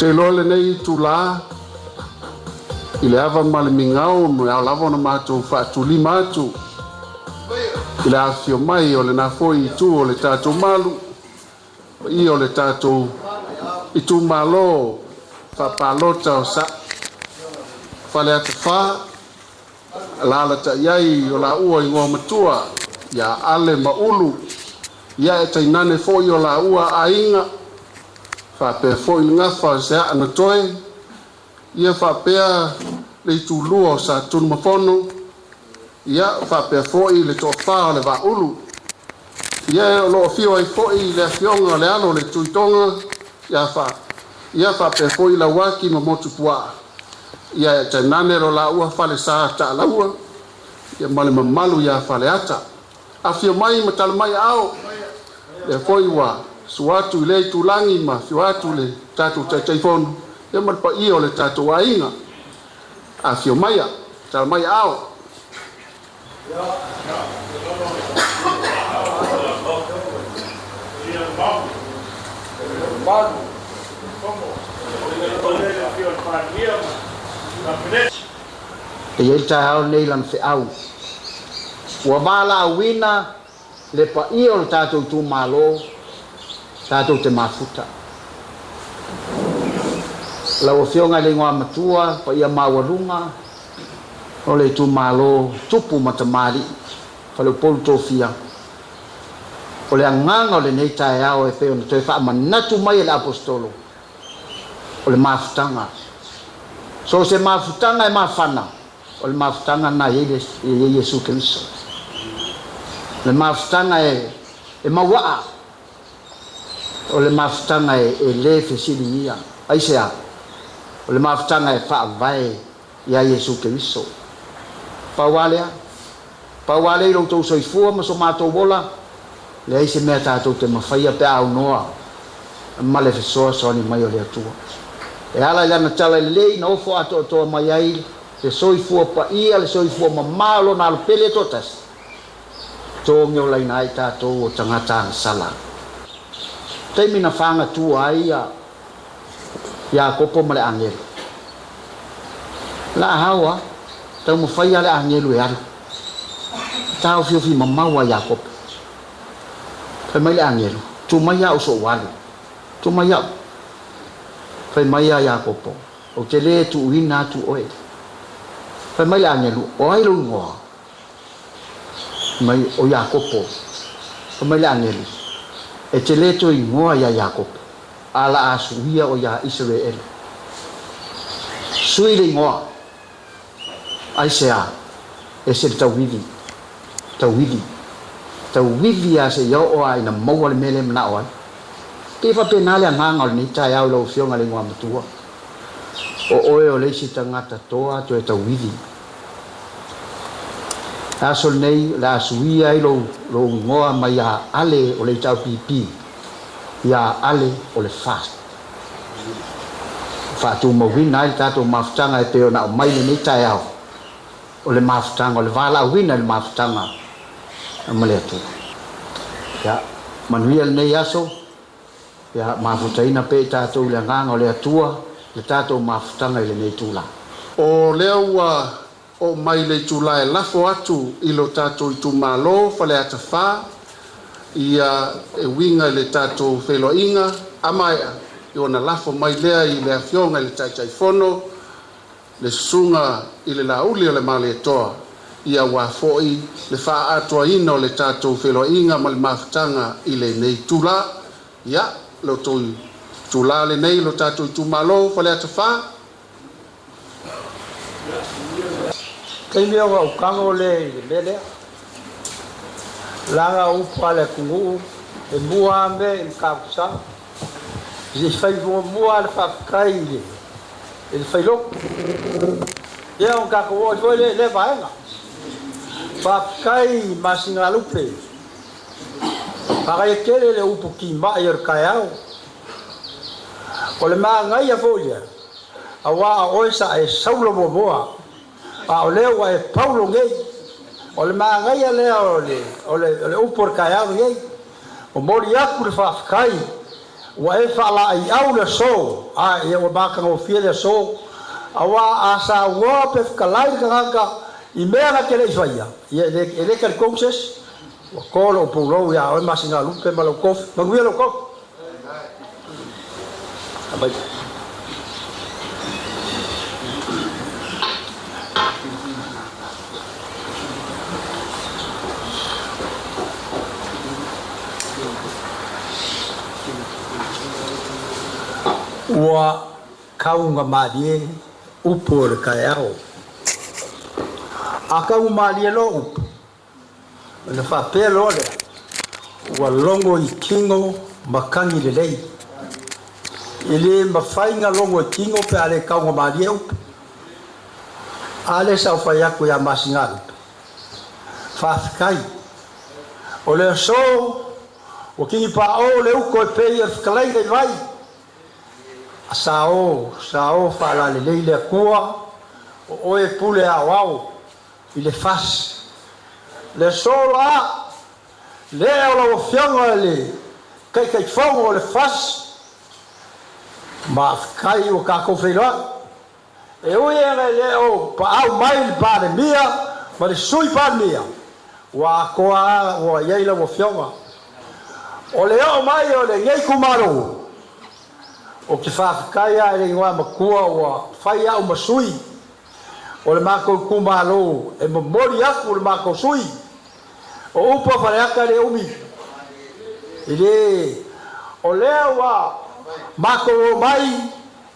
Te iloa lenei itulā i le ava ma le migao e ao lava ona matou faatulima atu i le afifio mai o lena foi itu o le tatou malu, paia o le tatou itumalo faapalota o Faleata 4, alaalatai ai o laua igoa matua ia Ale ma Ulu, ia e tainane foi o laua aiga, faapea foi le gafa o Seaa na toe, ia faapea le itulua o Sa Tunumafono, ia faapea foi le toafa o le Vaaulu. Ia o lo o afio ai foi le afioga o le alo o le Tuitoga ia faapea foi Lauaki ma Motuopuaa, ia e tainane lo laua falesa taalaua ia ma le mamalu ia Faleata. Afio mai ma tala mai aao, lea foi ua susu atu i lea itulagi ma afio atu le tatou Taitaifono ia ma le paia o le tatou aiga. Afio maia, tala mai aao. E i ai le taeao lenei i lana feau ua valaauina le paia o le tatou itumalo tatou te mafuta. Lau Afioga i le Igoamatua, paia maualuga o le itumalo, tupu ma tamalii, faleupolu tofia, o le agaga o lenei taeao e pei ona toe faamanatu mai e le Aposetolo, o le mafutaga. So o se mafutaga e mafana, o le mafutaga na e i ai Iesu Keriso. O le mafutaga e mauaa, o le mafutaga e le fesiligia. Aisea? O le mafutaga e faavae ia Iesu Keriso. Pau lava lea, pau lava lea i lo outou soifua ma so matou ola, leai se mea tatou te mafaia pe a aunoa ma le fesoasoani mai o le Atua. E ala i lana tala lelei na ofo atoatoa mai ai le soifua paia, le soifua mamā o lona alopele e toatasi, togiolaina ai tatou o tagata agasala. Taimi na fagatua ai ia Iakopo ma le agelu, la hao a taumafai le agelu e alu, taofiofi mamau a Iakopo. Fai mai le agelu, tu mai au so alu, tu mai au. Fai mai a Iakopo, ou te le tuuina atu oe. Fai mai le agelu, o ai lou igoa? Mai o Iakopo. Fai mai le agelu, e te le toe igoa ia Iakopo, a la a suia o ia Isaraele. Sui le igoa, aisea? E se le tauivi, tauivi, tauivi a se ia o a ina maua le mele manao ai. Pe faapena le agaga o lenei taeao i lau Afioga i le Igoamatua. O oe o le isi tagata toa toe tauivi. Le aso lenei o le a suia ai lou igoa mai ia Ale o le HRPP ia Ale o le FAST. Faatumauina ai le tatou mafutaga e pei ona aumai lenei taeao, o le mafutaga, o le valaauina i le mafutaga ma le Atua. Ia manuia lenei aso, ia mafutaina pea i tatou i le agaga o le Atua le tatou mafutaga i lenei itula. O lea ua oo mai le itulā e lafo atu i lo tatou itumalo Faleata 4 ia e uiga i le tatou feiloaiga a maea i ona lafo mai lea i le afioga i le Taitaifono le susuga i le Laauli o le Malietoa ia aua foi le faaatoaina o le tatou feiloaiga ma le mafutaga i lenei itulā. Ia lo outou itulā lenei lo tatou itumalo Faleata 4. Taimi o au kago le i le mea lea. Laga upu a le atunuu e mua ame i Matautu-Sa. Se fai muamua le faafetai i le failotu. Ia o tatou oo foi le vaega. Faafetai i Masinalupe. Manaia tele le upu timai o le taeao. O le manaia foi lea, auā o oe sa e saulo muamua, a o lea ua e paulo nei. O le manaia lea o le upu o le taeao lenei. Momoli atu le faafetai Ua e faalaaiau le aso, a ia ua matagofie le aso, auā a saunoa pe fetalai le tagata i mea na te le i faia, ia e le talitonu se isi. Ua to lou pulou iā oe Masinalupe ma lau tofi. Manuia lou tofi. Ua taugamalie upu o le taeao. A taugamalie loa upu, ona faapea loa lea, ua logo i tino matagi lelei. E le mafai ona logo i tino pe a le taugamalie upu. A lea sa ou fai atu ia Masinalupe, faafetai. O le aso ua tinipaao le uto e pei o le fetalaiga i vai. Sa o faalalelei le Atua o oe e pule aoao i le FAST. Le aso la, lea o lau Afioga i le Taitaifono o le FAST, mafetai ua tatou feiloai. E ui ina e le o paau mai le Palemia ma le Sui Palemia, ua atoa lava ua i ai lau Afioga. O le oo mai o lenei itumalo, ou te faafetai lava i le Igoamatua ua fai au ma sui o le matou itumalo e momoli atu le matou sui. O upu a Faleata e le umi, e le o lea ua matou omai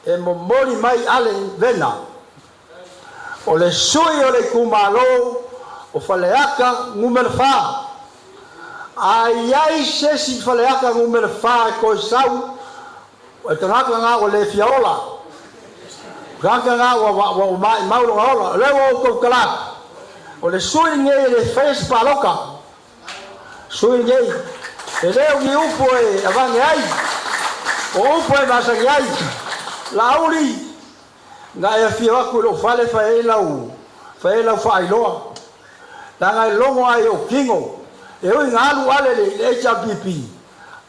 e momoli mai ale vena o le sui o le itumalo o Faleata Nu.4. A i ai se isi Faleata Nu.4 e toe sau, o le tagata lena ua le fia ola, o le tagata lena ua maimau lona ola. O lea ua ou tautala atu, o le sui lenei e le faia se palota. Sui lenei, e le o ni upu e avane ai, o upu e masani ai. Laauli, na e afio atu i lou fale fai ai lau faailoa, leaga e logo lava i ou tino, e ui ina alu ale i le HRPP,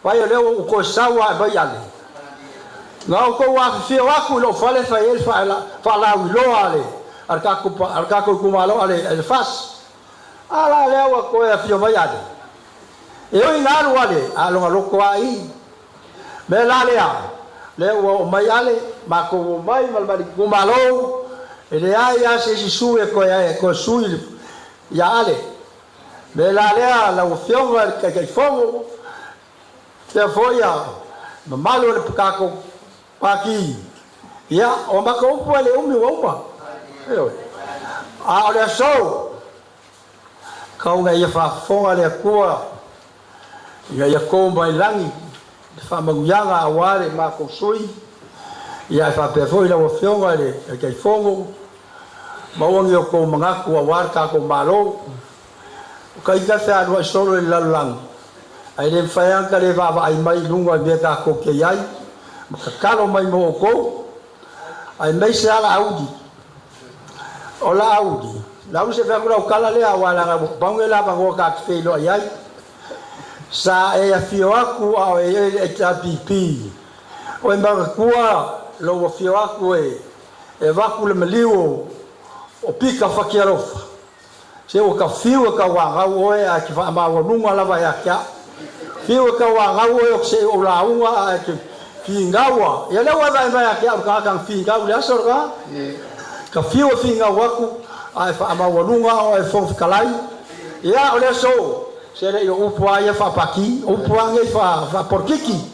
vai o lea ua ou toe sau lava e aumai ale. Na outou afifio atu i lou fale fai ai le faalauiloa a le tatou itumalo a le FAST. A la lea ua toe afio mai ale. E ui ina alu ale, a lona loto lava i i. Mea la lea, lea ua oo mai ale, matou omai ma le itumalo, e leai lava se isi sui e toe sui ia ale. Mea la lea, lau Afioga i le Taitaifono, faapea foi a mamalu o le tatou Pati, ia, o matou upu e le umi ua uma. Ioe. A o le aso, tau ina ia faafofoga le Atua ina ia to mai lagi le faamanuiaga aua le matou sui, ia e faapea foi lau Afioga i le Taitaifono, maua ni outou manatu aua le tatou Malo. O ka ita fealuai solo i le lalolagi, ae le mafai lava ona ta le vaavaai mai i luga i mea tatou te i ai, ma tatalo mai mo outou, aemaise lava Laauli. O Laauli, Laauli se i fai atu lau tala lea, aua leaga ua pau lenei o le avanoa ta te feiloai ai. Sa e afio atu a o e i ai i le HRPP, o e manatua lou afio atu e avatu le maliu o Pita Fatialofa. Se ua ta fiu e tauanau oe ae te faamaualuga lava ia te au. Fiu e tauanau oe ou te se i ou lauga ae te finau a. Ia lea ua e vaai mai ia te au le tagata na finau i le aso lena. Ta fiu e finau atu ae faamaualuga oe e Fofoga Fetalai. Ia o le aso, se le i o upu lava ia faapati, o upu lava nei faapolokiki.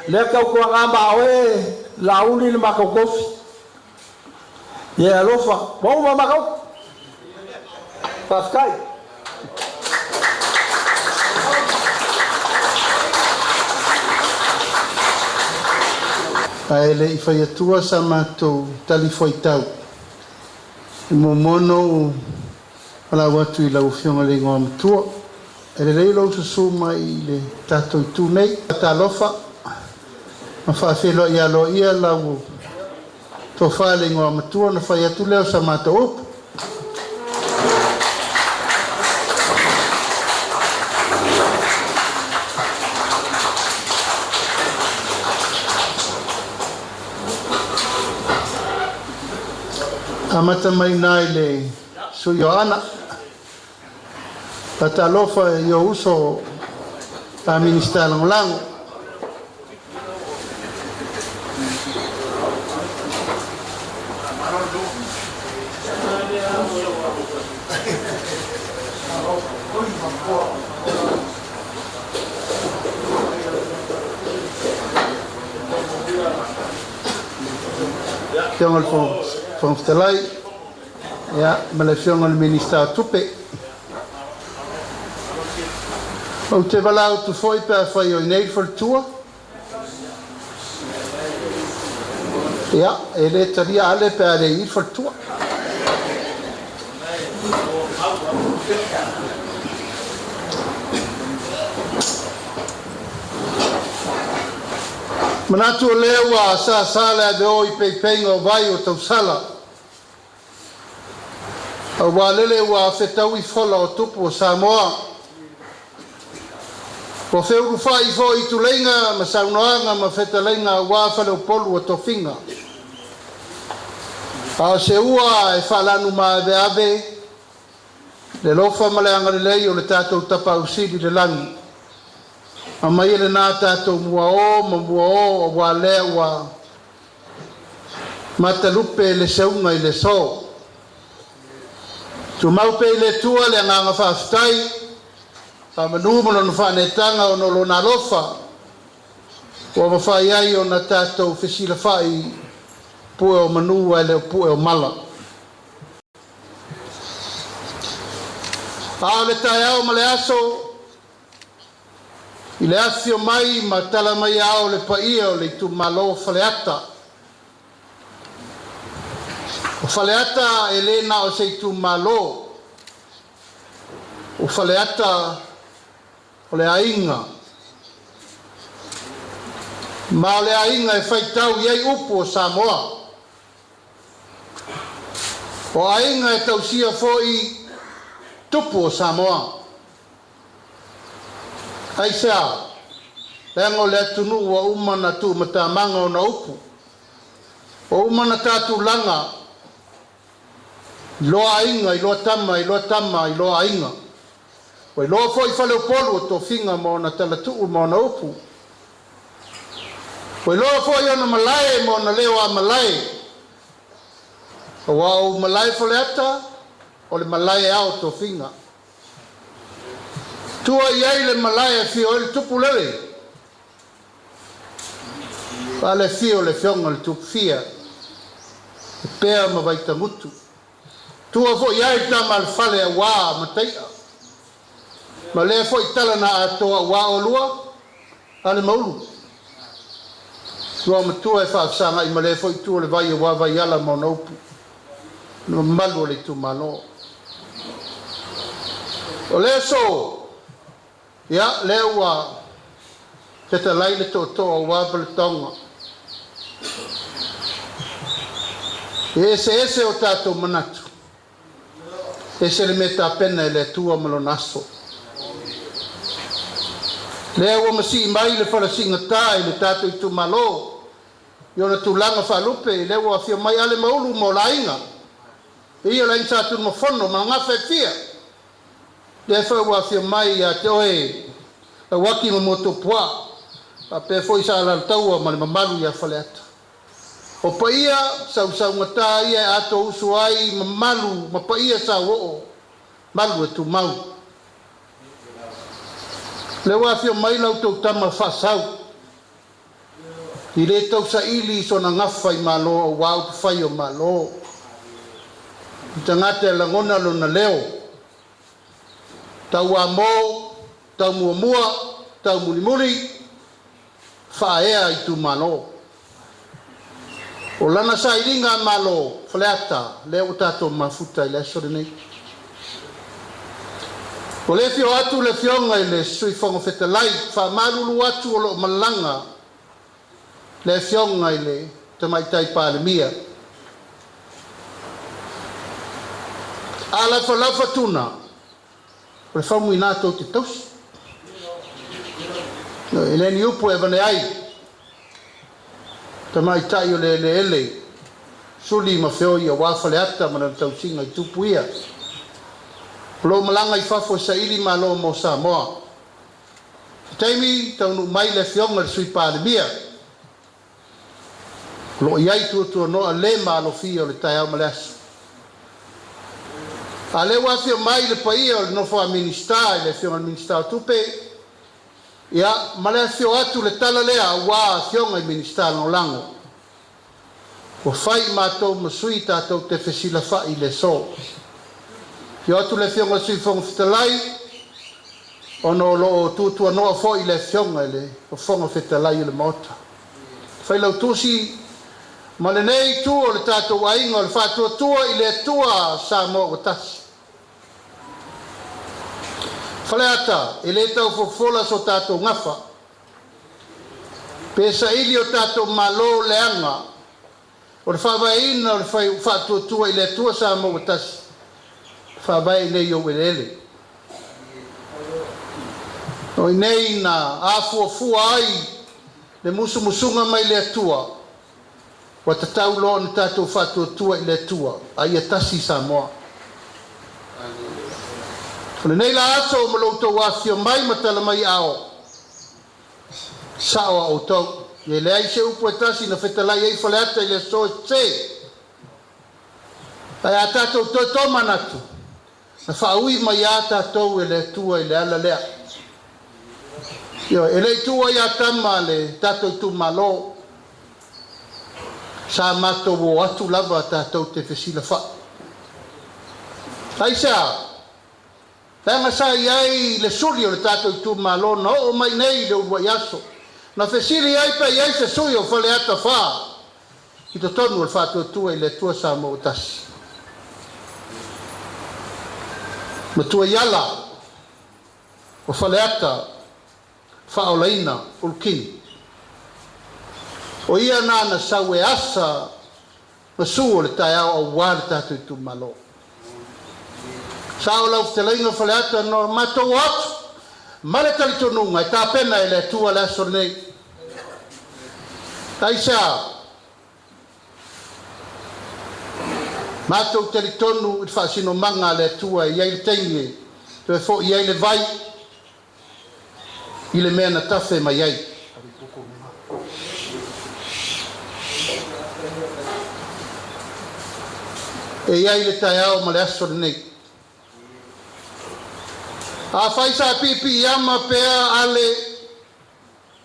Lea tautuana ma oe Laauli le matou tofi. Ia e alofa, ua uma matou. Faafetai. Ae le i fai atua sa matou talifuaitau, e muamua ona ou valaau atu i lau Afioga i le Igoamatua, e lelei lou susu mai i le tatou itu nei. Talofa ma faafeiloai aloaia lau tofa i le Igoamatua ona fai atu lea o sa matou upu. Amata mai i le sui o Aana. Faatalofa i ou uso a Minisita Lagolago. Afioga i le Fofoga Fetalai, ia, ma le Afioga i le Minisita o Tupe. Ou te valaau atu foi pe afai o i inei le faletua. Ia, e le talia Ale pe a le i i le faletua. Manatu o lea ua sasa le aveo i peipeiga o vai o tausala, aua lele ua fetaui fola o tupu o Samoa. Ua feulufai foi tuleiga ma saunoaga ma fetalaiga aua faleupolu o tofiga. A o se ua e faalanu maaveave le alofa ma le agalelei o le tatou Tapaau Sili i le lagi. Aumaia lena tatou muao ma muao aua lea ua matalupe le seuga i le aso. Tumau pea i le Atua le agaga faafetai, faamanu ma lona faaneetaga ona o lona alofa ua mafai ai ona tatou fesilafai pue o manu ae le o pue o mala. A o le taeao ma le aso i le afio mai ma tala mai ao le paia o le itumalo o Faleata. O Faleata e le na o se itumalo, o Faleata o le aiga. Ma o le aiga e faitau i ai upu o Samoa. O aiga e tausia foi tupu o Samoa. Aisea, leaga o le atunuu ua uma na tuumatamaga ona upu, ua uma na tatulaga, iloa aiga, iloa tama, iloa tama, iloa aiga. Ua iloa foi faleupolu o tofiga ma ona talatuu ma ona upu. Ua iloa foi ona malae ma ona leo a malae. Aua o malae Faleata, o le malae ao tofiga. Tua i ai le malae e fio ai le tupu lele. Pa le fio le fionga le tupu fia. E pea ma vaitagutu. Tua foi ai tama le fale aua mataia. Ma lea foi tala na atoa aua olua ale maulu. Tua matua e faafesagai ma lea foi itu o le vai aua Vaiala ma ona upu. Le mamalu o le itumalo. O le aso, ia, lea ua fetalai le tootoo aua Paletoga. E ese ese o tatou manatu. Ese le mea tapena e le Atua ma lona aso. Lea ua masii mai le falasigatā i le tatou itumalo i ona tulaga faalupe, lea ua afio mai Ale Maulu ma o aiga. E ia le aiga Sa Tunumafono ma gafa e fia. Lea foi ua afio mai ia te oe Lauaki ma Motuopuaa, faapea foi sa Alataua ma le mamalu ia Faleata. O paia sausaugata ia e ato usu ai mamalu ma paia sauoo malu e tumau. Le ua afio mai lau tautama faasau i le tausaili sona gafa i malo aua upufai o malo. I tagata e lagona lona leo, tau amo, tau muamua, tau mulimuli, faaea itumalo. O lana sailiga malo Faleata lea ua tatou mafuta i le aso lenei. O le afio atu le afioga i le Sui Fofoga Fetalai, faamalulu atu o loo malaga le afioga i le Tamaitai Palemia. A lafalafa tuna, o le faumuina tou te tausi. E le ni upu e avane ai, tamaitai o le eleele, Suli ma feoi aua Faleata ma lana tausiga i tupu ia. O lo o malaga i fafo e saili malo mo Samoa. Se taimi taunuu mai le Afioga i le Sui Palemia. O lo o i ai tuatuanoa le maalofia o le taeao ma le aso. A o lea ua afio mai le paia o le nofo a Minisita i le Afioga i le Minisita o Tupe, ia, ma le afio atu le tala lea aua Afioga i Minisita Lagolago. Ua fai matou ma sui tatou te fesilafai i le aso. Afio atu le Afioga i le Sui Fofoga Fetalai, ona o lo o tuatuanoa foi le Afioga i le Fofoga Fetalai o le Maota. Failautusi ma lenei itu o le tatou aiga o le Faatuatua i le Atua Samoa ua tasi. Faleata, e le tau fofola so tatou gafa. Pe saili o tatou malo leaga o le faavaeina o le Faatuatua i le Atua Samoa ua tasi, faavae i nei ou eleele. O i nei na afuafua ai le musumusuga mai le Atua, ua tatau loa ona tatou faatuatua i le Atua, a ia tasi Samoa. O lenei la aso ma lo outou afifio mai ma tala mai ao, sao a outou. E leai se upu e tasi na fetalai ai Faleata i le aso e se. Ae a tatou toe tomanatu, na faaui mai a tatou e le Atua i le ala lea. Ioe, e le i tuua ia tama le tatou itumalo, sa matou o atu lava tatou te fesilafai. Aisea? Leaga sa i ai le suli o le tatou itumalo na oo mai nei i le uluai aso, na fesili ai pe i ai se sui o Faleata 4 i totonu o le Faatuatua i le Atua Samoa ua tasi. Matua iala o Faleata faaolaina Ulukini. O ia na na sau e asa ma su o le taeao aua le tatou itumalo. Sa o lau fetalaiga Faleata na matou o atu ma le talitonuga e tapena e le Atua le aso lenei. Aisea? Matou talitonu i le faasinomaga a le Atua e i ai le taimi e toe foi ai le vai i le mea na tafe mai ai. E i ai le taeao ma le aso lenei. Afai sa piipiiama pea ale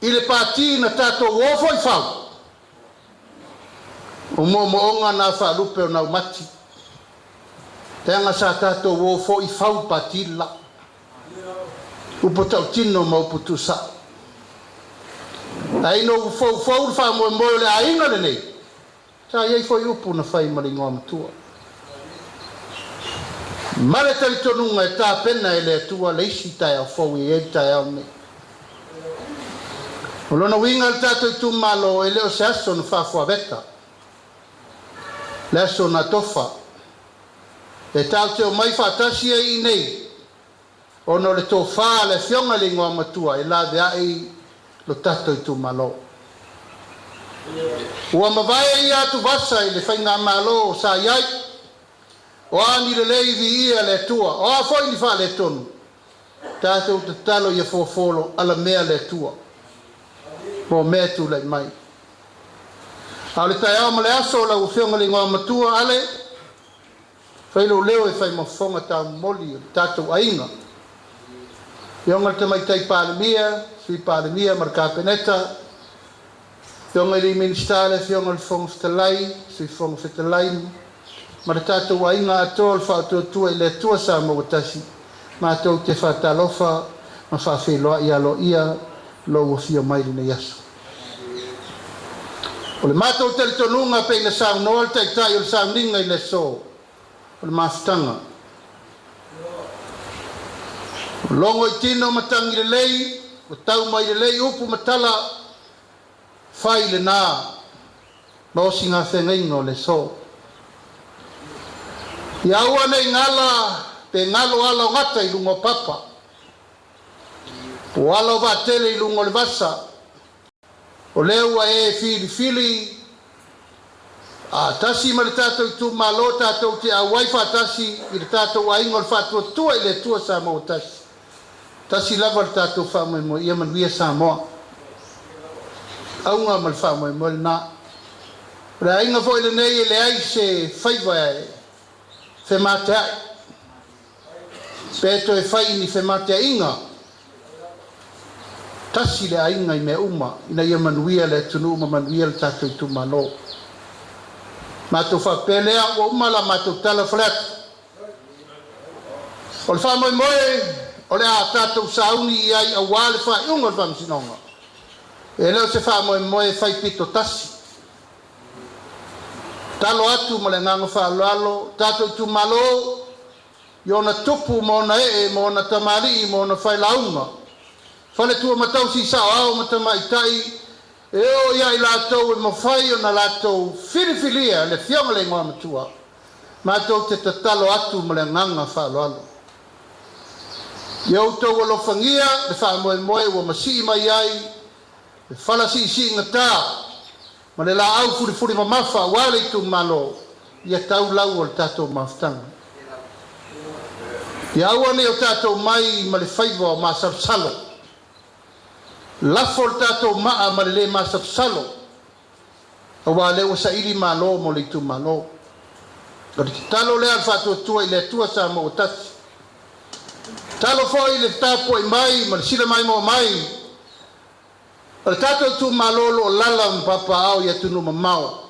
i le pati na tatou o foi fau, o moomooga na faalupe o naumati, leaga sa tatou o foi fau pati la. Upu tautino ma upu tuusao. Ae ina ua foufou le faamoemoe o le aiga lenei, sa i ai foi upu na fai ma le igoa matua. Ma le talitonuga e tapena e le Atua le isi taeao fou e i ai le taeao lenei. O lona uiga le tatou itumalo e le o se aso na faafuaveta, le aso na tofa, e tatou te omai faatasi ai i nei, ona o le tofa a le Afioga i le Igoa Matua e laveai lo tatou itumalo. Ua mavae ia atuvasa i le faigamalo sa i ai, o a ni lelei viia le Atua, o a foi ni faaletonu, tatou tatalo ia fofolo alamea le Atua mo mea e tulai mai. A o le taeao ma le aso lau Afioga i le Igoa Matua ale, fai lou leo e fai ma fofoga taumoli o le tatou aiga. Afioga i le Tamaitai Palemia, Sui Palemia ma le Kapeneta, Afioga i le Minisita, le Afioga i le Fofoga Fetalai, Sui Fofoga Fetalai, ma le tatou aiga atoa o le Faatuatua i le Atua Samoa ua tasi, matou te faatalofa ma faafeiloai aloaia lou afio mai lenei aso. O le matou talitonuga pei na saunoa le Taitai o le sauniga i le aso o le mafutaga. O logo i tino ma tagi lelei, ua tau mai lelei upu ma tala, fai lena ma osigafeagaiga o le aso. Ia aua nei gala pe galo ala o gata i luga o papa, po o ala o vaatele i luga o le vasa, o lea ua e filifili. A tasi ma le tatou itumalo tatou te auai faatasi i le tatou aiga o le Faatuatua i le Atua Samoa ua tasi. Tasi lava le tatou faamoemoe ia manuia Samoa. Auga ma le faamoemoe lena. O le aiga foi lenei e leai se faiva e femateai pe toe fai i ni femateaiga. Tasi le aiga i mea uma ina ia manuia le atunuu ma manuia le tatou itumalo. Matou faapea lea ua uma la matou tala Faleata. O le faamoemoe o le a tatou sauni i ai auā le faaiuga o le Faamasinoga, e le o se faamoemoe e fai pito tasi. Tatalo atu ma le agaga faaaloalo tatou itumalo i ona tupu ma ona ee ma ona tamalii ma ona failauga, faletua ma tausi saoao ma tamaitai e oo ia i latou e mafai ona latou filifilia le Afioga i le Igoamatua, matou te tatalo atu ma le agaga faaaloalo. Ia outou alofagia le faamoemoe ua masii mai ai le fala siisiigata ma le laau fulifuli mamafa aua le itumalo, ia tau lau o le tatou mafutaga. Ia aua ne i o tatou mai ma le faiva o masalosalo. Lafo le tatou maa ma le le masalosalo, aua o lea ua saili malo mo le itumalo. O le tatalo lea a le Faatuatua i le Atua Samoa ua tasi. Tatalo foi i le tapuai mai ma le sila maimoa mai O le tatou itumalo o lo o lala ma papaaao i atunuu mamao.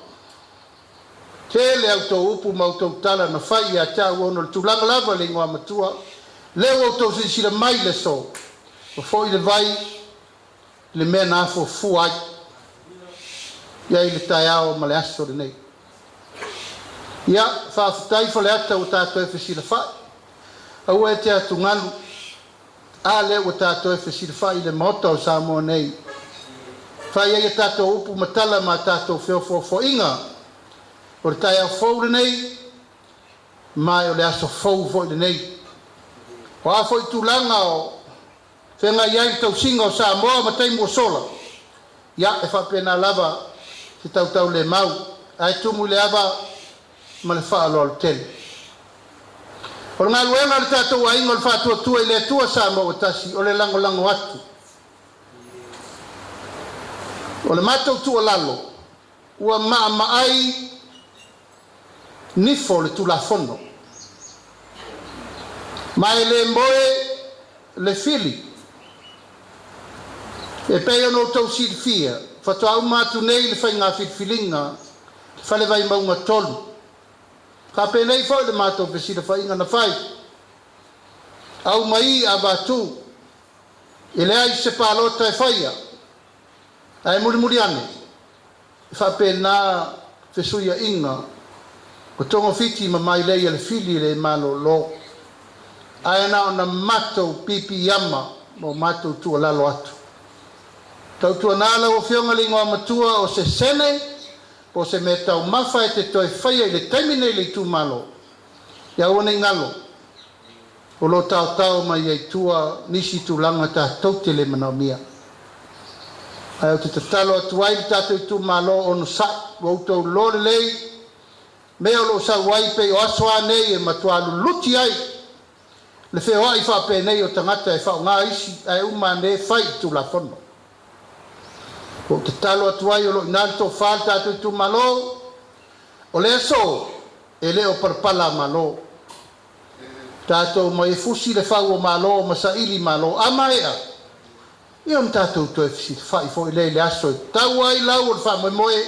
Tele a outou upu ma outou tala na fai ia te au ona o le tulaga lava i le igoamatua. Lea ua outou silasila mai i le aso, ua foi le vai i le mea na afuafua ai i ai le taeao ma le aso lenei. Ia, faafetai Faleata ua ta toe fesilafai. Aua e te atugalu. A lea ua ta toe fesilafai i le Maota o Samoa nei, fai ai a tatou upu ma tala ma a tatou feofoofoaiga. O le taeao fou lenei, ma o le aso fou foi lenei. O a foi tulaga o feagai ai le tausiga o Samoa ma taimi ua sola, ia, e faapena lava se tautaulemau, ae tumu i le ava ma le faaaloalo tele. O le galuega a le tatou aiga o le Faatuatua i le Atua Samoa ua tasi, o le lagolago atu. O le matou tuualalo, ua maamaai nifo le Tulafono, ma e le moe le fili. E pei ona outou silafia, faatoa uma atu nei le faiga filifiliga le Fale Vaimauga 3. Faapenei foi le matou fesilafaiga na fai, aumai avatu, e leai se palota e faia, ae mulimuli ane, e faapena fesuiaiga o togafiti ma mailei a le fili le malolo, ae na ona matou piipiiama ma o matou tuualalo atu. Tautuana lau Afioga i le Igoamatua o se sene po o se mea taumafa e te toe faia i le taimi nei i le itumalo, ia aua ne i galo, o lo o taotao mai ai tua nisi tulaga tatou te le manaomia. Ae ou te tatalo atu ai i le tatou itumalo onosai, ua outou iloa lelei mea o lo o sau ai pei o aso a nei e matua luluti ai le feoai faapenei o tagata e faaaoga isi ae uma ane fai i Tulafono. Ua ou tatalo atu ai o lo o i ina le tofa le tatou itumalo, o le aso e le o palapala a Malo. Tatou omai e fusi le fau o Malo ma saili Malo. A maea, ia ona tatou toe fesilafai foi lea i le aso e tau ai lau o le faamoemoe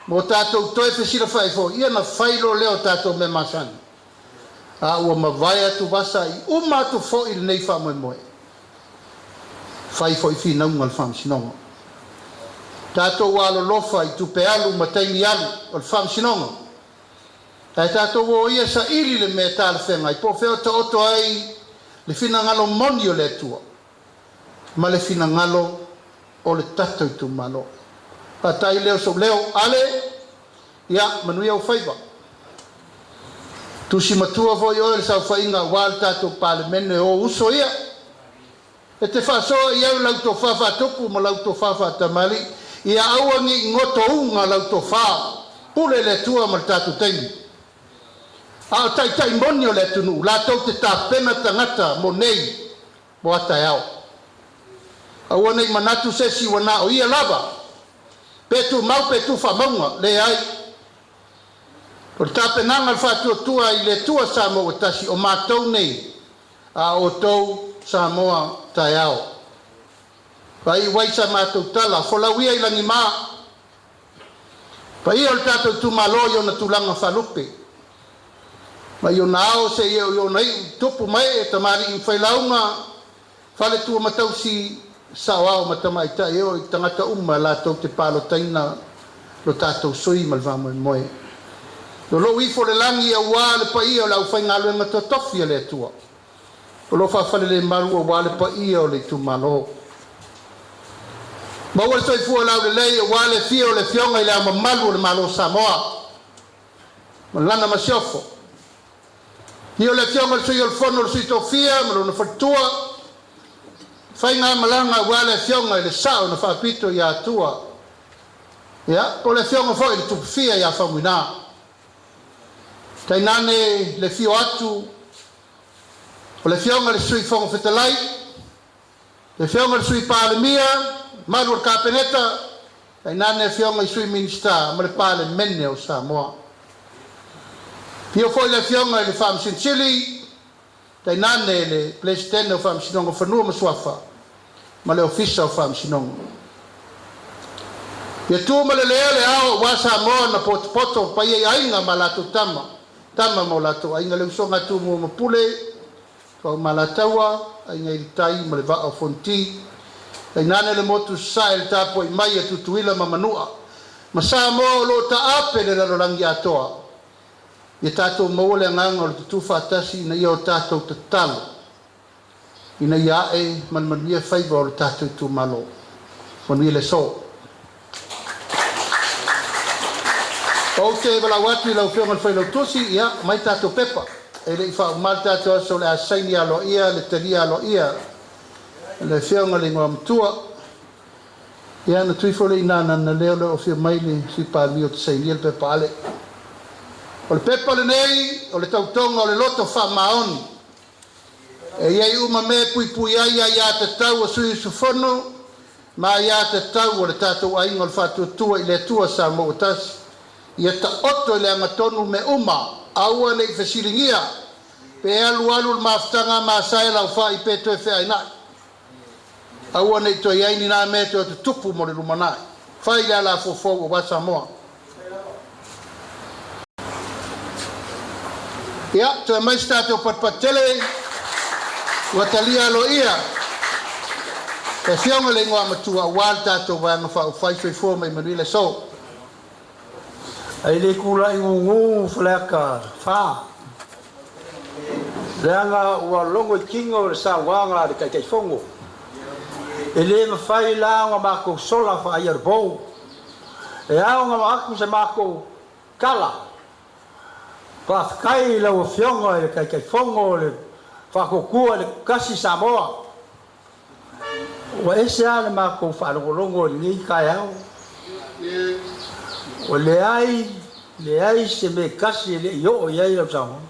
mo tatou toe fesilafai foi, ia ona fai loa lea o tatou mea masani. A ua mavae atu vasa i uma atu foi lenei faamoemoe. Fai foi finauga a le Faamasinoga. Tatou alolofa i tupe alu ma taimi alu o le Faamasinoga. Ae tatou o ia saili le mea talafeagai po o fea o taoto ai le finagalo moni o le Atua ma le finagalo o le tatou itumalo. Faata'i lea o sou leo, Ale, ia manuia ou faiva. Tusi matua foi oe i le saofaiga aua le tatou Palemene o ou uso ia. E te faasoa i ai lau tofa faatupu ma lau tofa faatamalii, ia aua ne i gotouga lau tofa. Pule le Atua ma le tatou taimi. A o taitai moni o le atunuu, latou te tapena tagata mo nei, mo a taeao. Aua nei manatu se isi ua na o ia lava, pe tumau pe tu faamauga, leai. O le tapenaga a le Faatuatua i le Atua Samoa ua tasi o matou nei, a outou Samoa taeao. Faaiu ai sa matou tala, folau ia i lagima, paia o le tatou itumalo i ona tulaga faalupe. Mai ona ao seia oo i ona iu, tupu ma ee, tamalii ma failauga, faletua ma tausi, saoao ma tamaitai e oo i tagata uma latou te palotaina lo tatou sui ma le faamoemoe. O lou ifo le lagi auā le paia o le aufaigaluega totofi a le Atua. O lo o faafalelemalu auā le paia o le itumalo. Maua le soifua laulelei auā le afio o le Afioga i le Ao Mamalu o le Malo o Samoa ma lana masiofo. Afio le Afioga i le Sui o le Fono o le Sui Tofia ma lona faletua, faigamalaga aua le Afioga i le Sao na Faapito ia Atua, ia po o le Afioga foi i le Tupufia ia Faumuina. Tainane le afio atu o le Afioga i le Sui Fofoga Fetalai, le Afioga i le Sui Palemia, mamalu o le Kapeneta, tainane Afioga i Sui Minisita ma le Palemene o Samoa. Afio foi le Afioga i le Faamasino Sili, tainane le Peresetene o Faamasinoga o Fanua ma Suafa ma le Ofisa o Faamasinoga. Ia tu ma le lea le ao aua Samoa na potopoto paia i Aiga ma latou Tama, Tama ma o latou Aiga, le usoga a Tumua ma Pule, Ituau ma Alataua, Aiga i le Tai ma le Vaa o Fonoti, tainane le motu sasae i le tapuai mai a Tutuila ma Manua, ma Samoa o lo o taape le lalolagi atoa. Ia tatou maua le agaga o le tutu faatasi ina ia o tatou tatalo ina ia ae ma le manuia faiva o le tatou itumalo. Manuia le aso. Ou te valaau atu i lau Afioga i le Failautusi, ia, aumai tatou pepa. E le i faauma le tatou aso o le a saini aloaia le talia aloaia e le Afioga i le Igoamatua. Ia, ona tuu ifo lea i ina nanalea o lo o afio mai le Sui Palemia ou te sainia le pepa ale. O le pepa lenei o le tautoga o le loto faamaoni e i ai uma mea e puipui ai aia tatau a sui usufono ma aia tatau a le tatou aiga o le Faatuatua i le Atua Samoa ua tasi. Ia taoto i le agatonu mea uma, aua ne i fesiligia pe alualu le mafutaga a masae lau fai pe toe feainai. Aua ne i toe i ai ni na mea e toe tutupu mo le lumanai. Fai le alafofou aua Samoa. Ia, toe aumai se tatou patupatu tele ua talia aloaia le Afioga i le Igoamatua aua le tatou Vaega Faaupufai. Soifua ma ia manuia le aso. Ae le tulai gugu Faleata 4, leaga ua logo i tino le saunoaga a le Taitaifono. E le mafai la ona matou sola faaia le pou. E ao ona avatu se matou tala. Faafetai i lau Afioga i le Taitaifono o le Faatuatua i le Tasi Samoa. Ua ese lava le matou faalogologo i lenei taeao. Ua leai, leai se mea e tasi e le i oo i ai lau saunoaga.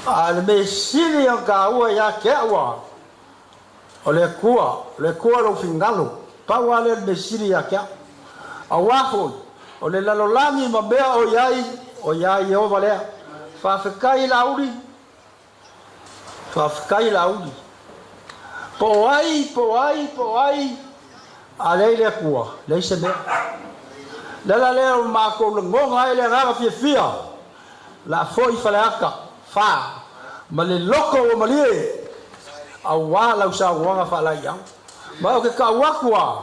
A o le mea sili ona taua ia te au lava, o le Atua, o le Atua lou finagalo. Pau lava lea o le mea sili ia te au. Aua foi, o le lalolagi ma mea o i ai, o ia Ieova lea. Faafetai Laauli. Faafetai Laauli. Po o ai, po o ai, po o ai, a leai le Atua, leai se mea. O le ala lea ua matou lagona ai le agaga fiafia, o le a foi Faleata 4 ma le loto ua malie aua lau saunoaga faalaeiau. Ma ou te tau atu lava,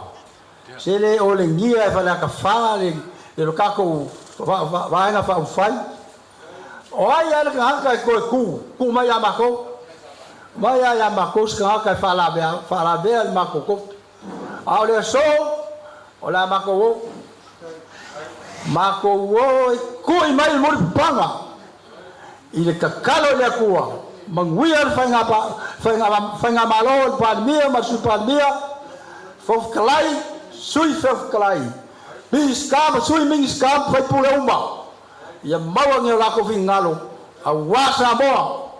se le olegia e Faleata 4 le lo tatou Vaega Faaupufai. O ai lava le tagata e toe tu, tuu mai ia matou. Mai lava ia matou se tagata e faalavea, faalavea le matou tofi. A o le aso, o le a matou o. Matou o e tui mai le mulipapaga i le tatalo i le Atua, manuia le faiga, faiga, faigamalo i le Palemia ma le Sui Palemia, Fofoga Fetalai, Sui Fofoga Fetalai. Minisita ma Sui Minisita ma faipule uma, ia maua ni o latou finagalo auā Samoa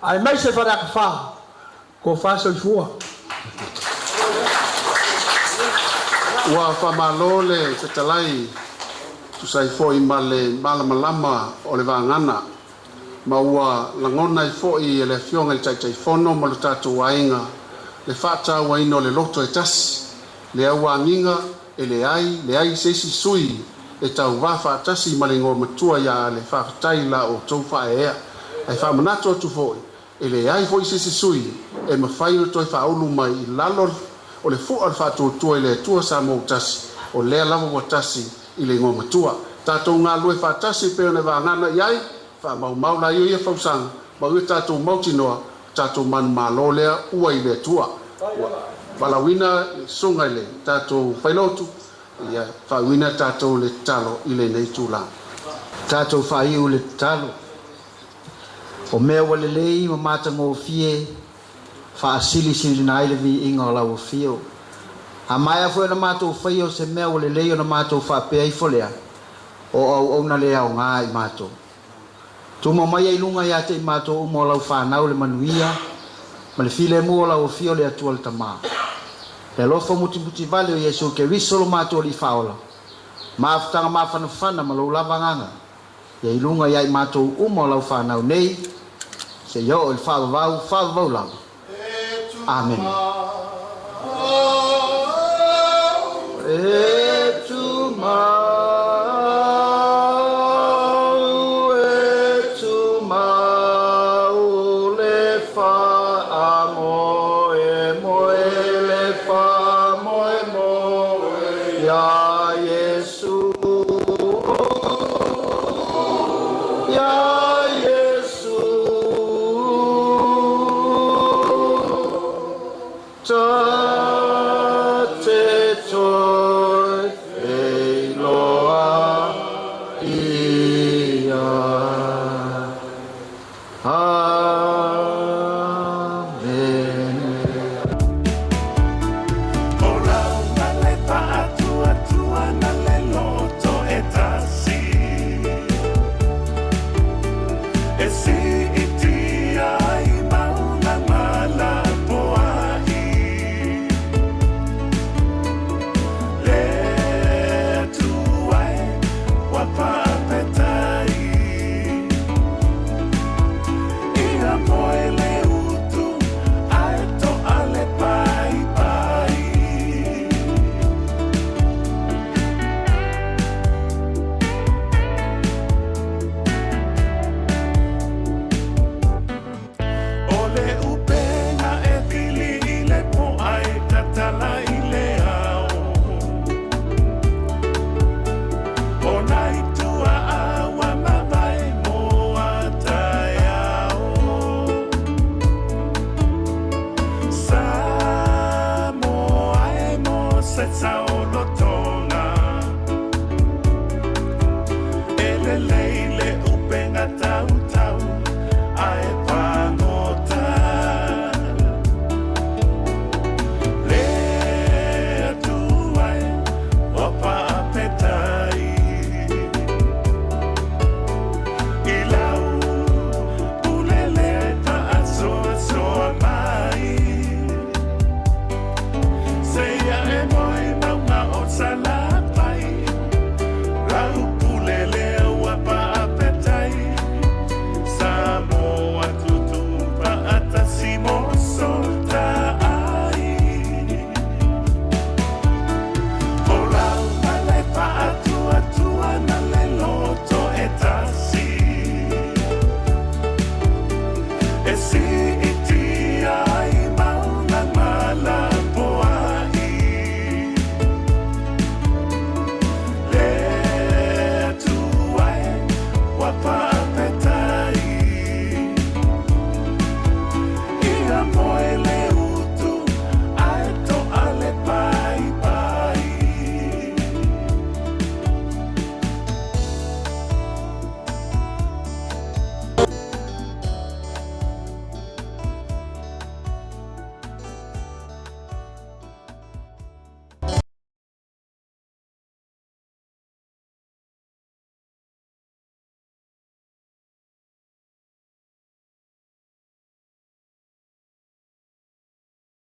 aemaise Faleata 4. Tofa soifua. Ua faamalo le fetalai tusa ai foi ma le malamalama o le vagana ma ua lagona ai foi e le Afioga i le Taitaifono ma lo tatou aiga le faatauaina o le loto e tasi lea ua agiga e leai leai se isi sui e tauvā faatasi ma le igoa matua ia Ale. Faafetai i la outou faaeaea, ae faamanatu atu foi e leai foi se isi sui e mafai ona toe faaulu mai i lalo o le fua o le Faatuatua i le Atua Samoa ua Tasi, o lea lava ua tasi i le igoa matua. Tatou galulue faatasi pei ona vagana i ai, faamaumau laia ia fausaga ma ua tatou mautinoa tatou manumalo lea ua i le Atua. Ua valaauina le susuga i le tatou Failotu ia faauiina tatou le tatalo i lenei tulaga. Tatou faaiu le tatalo. O mea ua lelei ma matagofie faasilisilina ai le viiga o lau afio. A maea foi ona matou faia o se mea ua lelei ona matou faapea ifo lea, o auauna le aoga i matou. Tuma mai ai luga ia te i matou uma o lau whanau le manuia, ma le filemu o lau afio le Atua le Tamā. Le alofa mutimuti vale o Iesu Keriso lo matou Alii Faaola, mafutaga mafanafana ma lou lava agaga, ia i luga ia i matou uma o lau whanau nei, seia oo i le faavavau faavavau lava. Amene. E